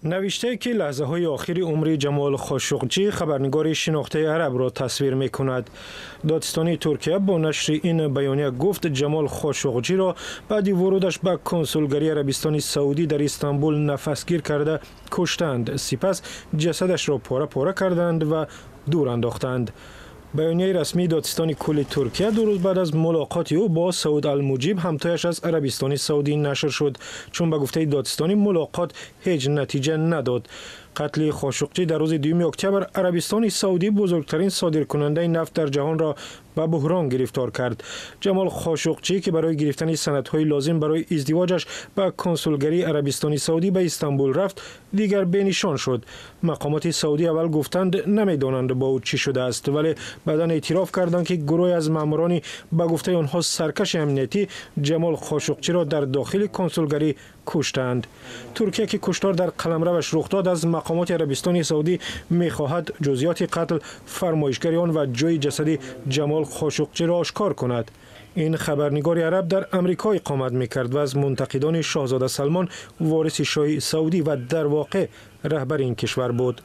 Навиштае, ки лаҳзаҳои охири умри Ҷамол Хошуқҷӣ, хабарнигори шинохтаи арабро тасвир мекунад. Додситонии Туркия бо нашри ин баёния гуфт, Ҷамол Хошуқҷиро баъди вурудаш ба консулгарии Арабистони Саудӣ дар Истанбул нафасгир карда куштанд, сипас ҷасадашро пора пора карданд ва дур андохтанд. Баёнияи расмии додситони кулли Туркия 2 рӯз баъд аз мулоқоти ӯ бо Сауд Алмуҷиб, ҳамтояш аз Арабистони Саудӣ, нашр шуд, чун ба гуфтаи додситонӣ мулоқот ҳеҷ натиҷа надод. Қатли Хошуқчӣ дар рӯзи 2 октябр Арабистони Саудӣ, бузургтарин содиркунандаи нафт дар ҷаҳонро, ба буҳрон гирифтор кард. Ҷамол Хошуқчӣ, ки барои гирифтани санадҳои лозим барои издивоҷаш ба консулгарии Арабистони Саудӣ ба Истанбул рафт, дигар бенишон шуд. Мақомоти саудӣ аввал гуфтанд, намедонанд, бо ӯ чӣ шудааст, вале баъдан эътироф карданд, ки гурӯҳе аз маъмурони, ба гуфтаи онҳо, саркаши амниятӣ Ҷамол Хошуқчиро дар дохили консулгарӣ куштаанд. Туркия, ки куштор дар қаламраваш рух дод, аз мақомоти Арабистони Саудӣ мехоҳад ҷузъиёти қатл, фармоишгари он ва ҷои ҷасади Ҷамол Хошуқчиро ошкор кунад. Ин хабарнигори араб дар Амрико иқомат мекард ва аз мунтақидони шоҳзода Салмон, вориси шоҳи Саудӣ ва дар воқеъ раҳбари ин кишвар буд.